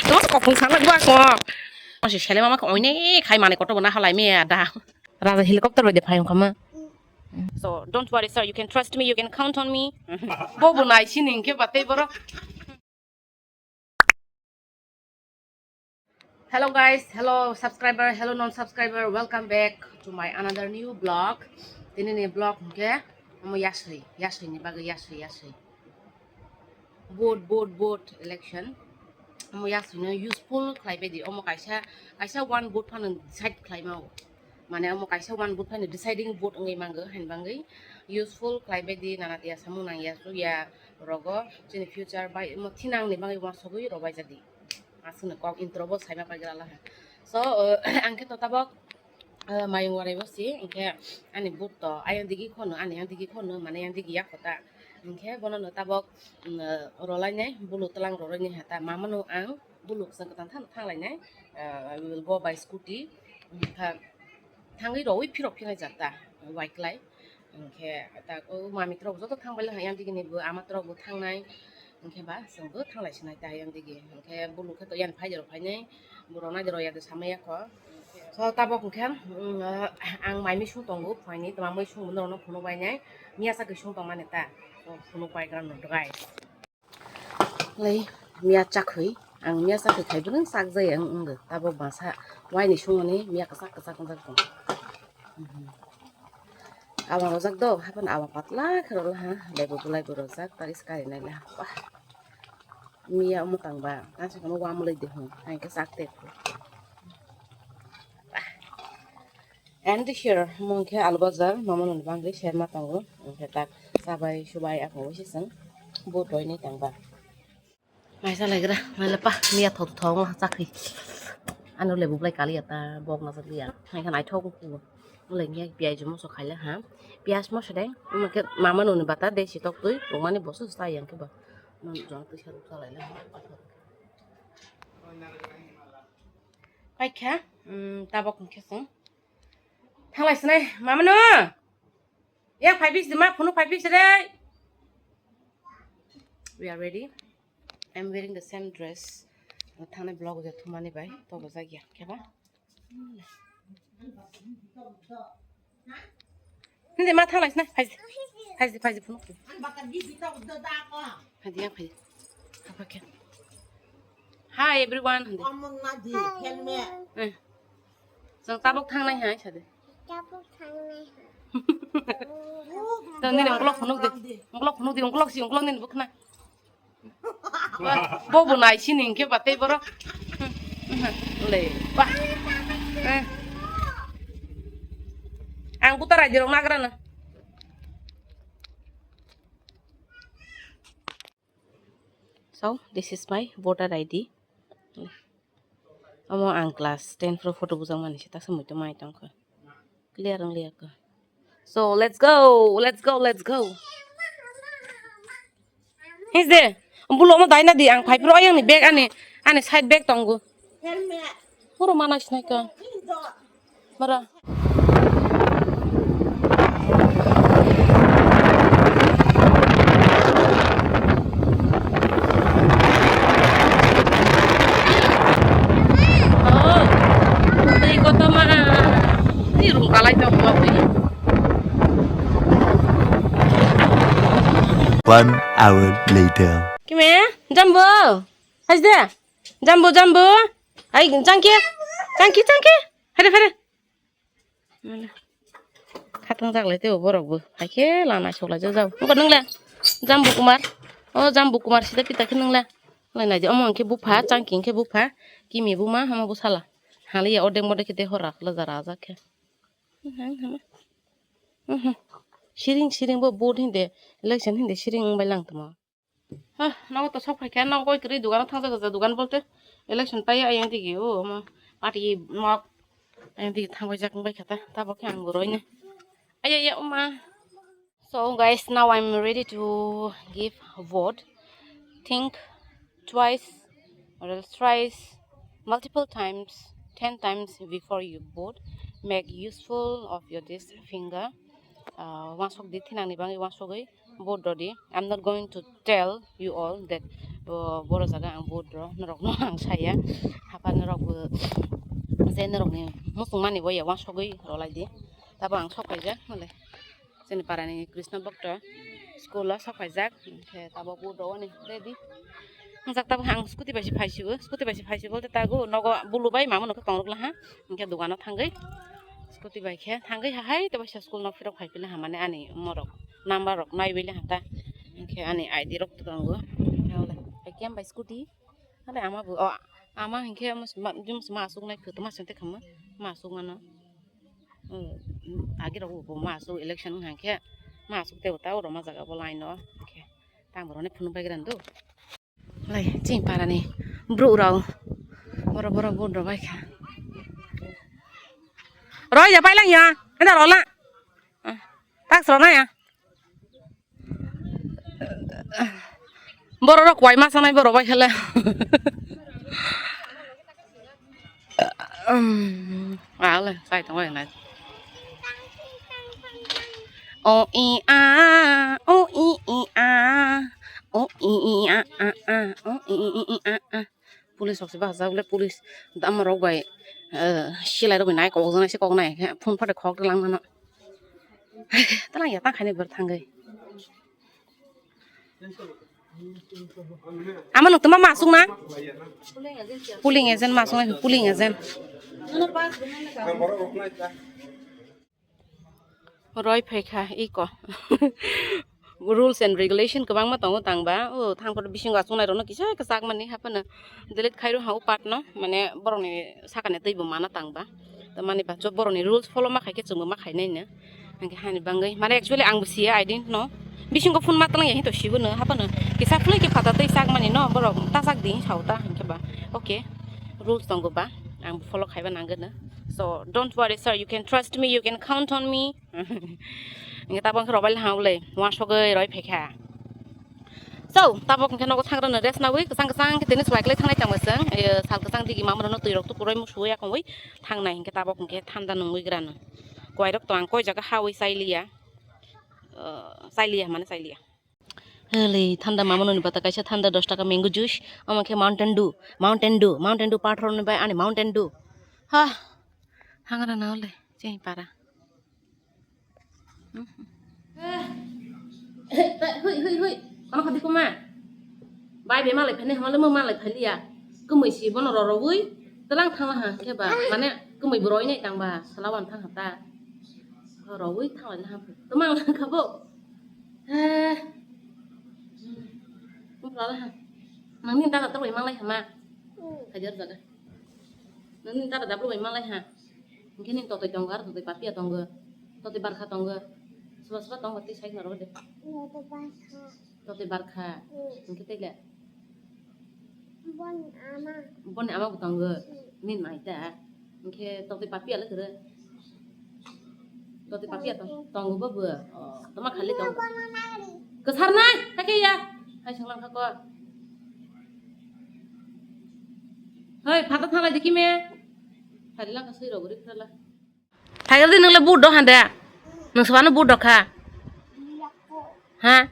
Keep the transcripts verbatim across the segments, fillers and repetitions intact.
Tamo se kokong sana gua ko. Mo se sele mama ko oine khai mane koto bona halai me ada. Raja helicopter bai de phai khama. So don't worry, sir. You can trust me. You can count on me. Bo bo nai sining ke bate boro. Hello guys, hello subscriber, hello non subscriber, welcome back to my another new vlog. Tini ni vlog hwnkhe omo yaswi, yaswi ni bagwi yaswi, yaswi. Vote, vote, vote, election. Omo yaswi no useful khlai baidi. Omo kaisa, kaisa one vote phano decide khlai mao. Mane omo kaisa one vote phano deciding vote wngwi mango, hain bangwi useful khlai baidi nana tiya samung nang ya, ya rogo chini future bai omo thinang ni bagwi uansugwi rw bai jadi. Aswkno kok intro bo saima paigra laha. So, uh, ang khe to tabok, uh, mayung warai bo si, hwnkhe ani but to ayang digi khono, ani yang digi khono, mane yang digi yak kota. Hwnkhe bono no tabok, um, uh, rolainai, bulu tlang rolainai ha ta, mamano ang bulu kwchang kwchang thang, thang lainai, uh, I will go by scooty. Hwnkhe thangwi rowui phirok phinai jak ta, waiklai. Hwnkhe ta o mami trok joto thang bai laha yang digi ni bo ama trok bo thangnai. Hwnkhe ba chwng bo thanglai sinai ta yang digi. Hwnkhe bulu khe to yan phai jero phainai. Bo rok nai jero ya de samai ya kho. So tabok hwnkhe, mm, ang mai misung tongo phaini tma mai sung bono rok no phunuk bai nai. Miya sa khe sung tong mani ta. O phunuk bai gra no guys. Lai miya chakhwi, ang miya chakhwi khai bwrwng chak jaya wng wngkha. Tabok bangsa waini sungmani miya kwchak kwchak wngjak tongo. Mhm. Awa rojak do, haphano awa patla khe rwla ha, laibo bwlaibo rojak, tari se kari naila. Wah. Miya omo tangba, tang se kono wamlwi de hwn, hain khe chak te. Wah. And here, omo hwnkhe alu bajar, mama noni bangwi serma tongo, hwnkhe tak chabai subai aphangwi se chwng bo toini tangba. Maisa laigra, maila pa, miya thok thok ma chakri. Ano lebu blai kali ata, bok na liya. Hai kan ai thok ku. Mulai ngiya piyaj moso khaila ha. Piyaj moso dai, omo khe mama noni bata de si tok twi, rongmani boso sa yang khe ba. Jong twi sa ruk sa laila. Paikha, mm, tabok hwnkhe chwng. Thanglai sinai, mama no. Ya, five piece ma, phunu five piece re. We are ready. I'm wearing the same dress. Thani vlog je thumani bai, to bojak ya, khe ba? Hindi ma thanglai sinai, phaji, phaji, phaji phunu. Phaji ya, phaji. Apa khe? Hi everyone. Hindi. Eh. Chwng tabuk thangnai hai sadi. Tabuk thangnai hai. Tang nini ungkulok phunuk di. Ungkulok phunuk di, ungkulok si, ungkulok nini bwkhna. Bo bo nai sini hwnkhe ba tei borok. Le, ba. Eh. Ang buta raidi rok nagra na. So, this is my voter I D. Omo ang class ten pro photo bujak mani se, taksa muitu mai tongkha. Clear wng liya kha. So, let's go, let's go, let's go. His de, bulo omo daina di, ang phai phuru ayang ni bag ani, ani side bag tongo. Puro mana sinai kha. Mara. Oh, tei kotorma. Ni rung kalai tong ma twi. One hour later. Kime? Jambo? Hajde? Jambo, jambo? Ai, changki? Changki, changki? Fere, fere. Khatang jak lai tei borok bo. Hai khe lana sok lai jak jao. Wngkha nung le? Jambu Kumar. O Jambu Kumar sida pita khe nung le? Lai nai di omo hwnkhe bupha, changki hwnkhe bupha. Kimi buma, omo bwsala. Hali ya ordek modek khe tei hor rak le jara ajak khe. Siring siring bo vote hinde, election hinde siring wng bai lang tongmo. Ha, nogo to sok phai kha, nogo koi kwrwi dogano thang jak, jak dogan bolte election pai ayang digi o, omo party nok ayang digi thang bai jak wng bai kha ta, tabok khe ang bo roi na. Aya, ya, oma. So guys, now I'm ready to give vote. Think twice or else thrice, multiple times, ten times before you vote. Make useful of your this finger. Uh, wansok di thinang ni bangwi wansogwi vote rodi. I'm not going to tell you all that Bo boro jaga ang vote rw norok no ang saya. Hapha norok bo je norok ni muchung mani bo ya uansugwi rw lai di. Tabo ang sok paijak nole. Chini para ni Krishna Bhakta school o sok paijak. Hwnkhe tabo vote rw ni ready. Hwnjak tabo ang scooty bai se phai sio. Scooty bai se phai sio bolte tago nogo bulu bai mama no khe tongrok laha. Hwnkhe dogan o thangwi scooty bai khe thangwi hahai tei waisa school no phirok phai pili hamani ani morok number rok naiwi le hata. Hwnkhe ani I D rok tongo. Hwnkhe bai scooty. Hale ama bo, o, ama hwnkhe ma, ma aswk nai photo ma sente khama. Ma aswk mano. Agi rok bo ma aswk election hwnkhe ma aswk tei ta oro ma jaga bo line o. Hwnkhe tang borok ni phunuk bai gra do. Lai, chini para ni borok rok, borok, borok vote rw bai kha. Roi ya, pai lang ya, henda rw la. Ah, tak srw na ya. Borok rok kwai ma sanai borok bai khe le. Umm, ale, sai tong lai. O i a, o i i a, o i i a a a, o i i i a a. Police rok se bahajak le, police dama rok bai, eh, silai rok bai nai kok jana se kok nai, phone phatai khok lang mano. Tala ya ta khaini ber thangwi. Ama nuk tuma masuk na? Polling agent masuk na, polling agent. Roi phaikha iko. Rules and regulation kwbangma tongo tangba. O thangphuru bisingo achuknai rokno kisa kisa sakmani haphano delete khairo ha o part no, mane borokni sakani teibo mana tangba. Tamani bacho borokni rules follow ma khaikhe chwngbo ma khainai no. Hwnkhe hani bangwi mane actually angbo siya, I didn't know. Bisingo phone ma twlangya hinto sibo no haphano kisa phulai khe phatha tei sakmani no borok ta sak di sao ta hwnkhe ba. Okay. Rules tongo ba ang follow khaiba nangano. So don't worry sir, you can trust me, you can count on me. Hwnkhe tabok hwnkhe rwbaile hang bwle uansugwi roi phaikha. So tabok hwnkhe nogo thangrano rest nawi kwchang kwchang khe tini swbai kwlai thangnai tangma chwng. Sal kwchang digi mamrano twi rok tukuroi musuwi yakungwi thangnai hwnkhe tabok hwnkhe thanda nungwi grano. Kwai rok to ang koi jaga hawi chailiya. Chailiya mane chailiya. Hwlwi thanda mamano ni bata kaisa thanda dos taka mango juice, omo khe Mountain Dew, Mountain Dew, Mountain Dew pathor ni bai ani Mountain Dew. Ha, hangra na ole chini para. Hui hui hui, kono khadi kuma. Bai be malai phani hamle mo malai phaliya. Kumui si bono rorogwi tlang thangla ha khe ba mane kumui boroi nai tang ba salawan thang hata. Rogwi thang lai ha. Tumang khabo. He. Kumpla ha. Nangni dada tabo imanglai hama. Hajar jaga. Nangni dada dabo imanglai ha. Hingke nini totoi tongo, aro totoi papia tongo. Totoi barkha tongo. Soba soba tongo tei sai noro de. Totoi barkha. Hingke tei le. Boni ama. Boni ama bo tongo. Nini mai ta. Hingke totoi papia le kere. Totoi papia tong, tongo bo bo. Oh, toma khali tongo. Kesar nai, kake ya. Hai senglang kako. Hoi, phata thalai dikhi me. Khali lang kasui rogori khala. Tiger di nung le but do hande. Nung sabano but do kha. Ha?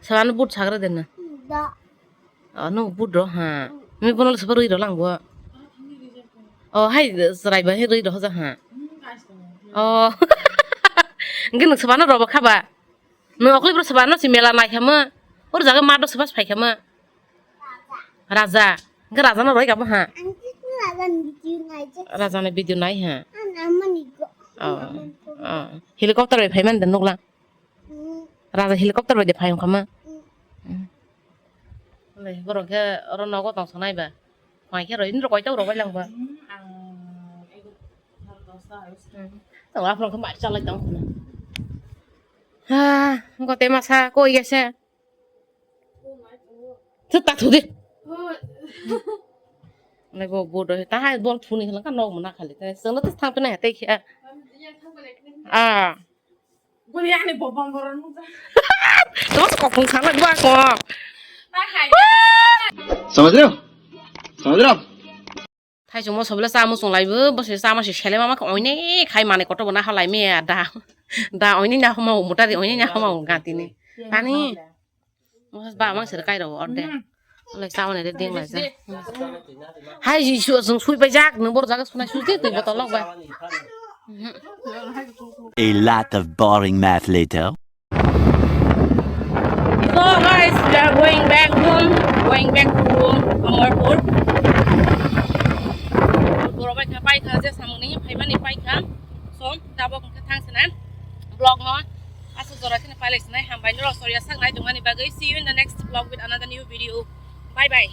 Sabano but sagra de na. Oh, no, but do ha. Mi bono le sabar ro lang bo. Oh, hai, serai ba hai ro ja ha. Oh. Ngi nung sabano ro ba kha ba. Nung okli bro sabano si mela nai kha ma. Or jaga ma do sabas phai kha ma. Raja. Hwnkhe raja no roi kabo ha. Ang khe raja ni video nai je. Raja ni video nai ha. Ang amani go. Oh. Oh. Helicopter bai phai man de nukla. Hmm. Raja helicopter bai de phai wngkha ma. Hmm. Hmm. Le borok khe oro nogo tong sanai ba. Phai khe roi nro koi ta roi lang ba. Hmm, ang ego thar dosa. Hmm. Tong aphro khe mai chalai tong khna. Ha, gote masa koi gese. Thut ta thudi. Nai bo bo do ta hai bol thuni hlan ka nok mana khali. Sengno to thang pina hate khe. Ah. Boni ani bobong boron. To ko khung khang ba ko. समझ रहे हो? समझ रहे हो आप? Thaichungma soble cha muchung laibo, bwsai cha mase selema ma khe oine khai manui kotor bo naha lai me da. Da oine na homa o mutari oine na homa o gati ni. Tani. Ba mang sir kai ro orde. Lai sawan ere ding lai sa. Hai ji su sung sui pai jak nung bor jaga sunai sui te botol lok bai. A lot of boring math later. So guys, we are going back home, going back to Amarpur. Borok bai kha pai kha je samung ni phaimani pai kha. So tabok hwnkhe thang sana vlog no aswk jora kheno pailai sinai, hambai norok soriya sak nai tongmani bagwi. See you in the next vlog with another new video. Bye bye.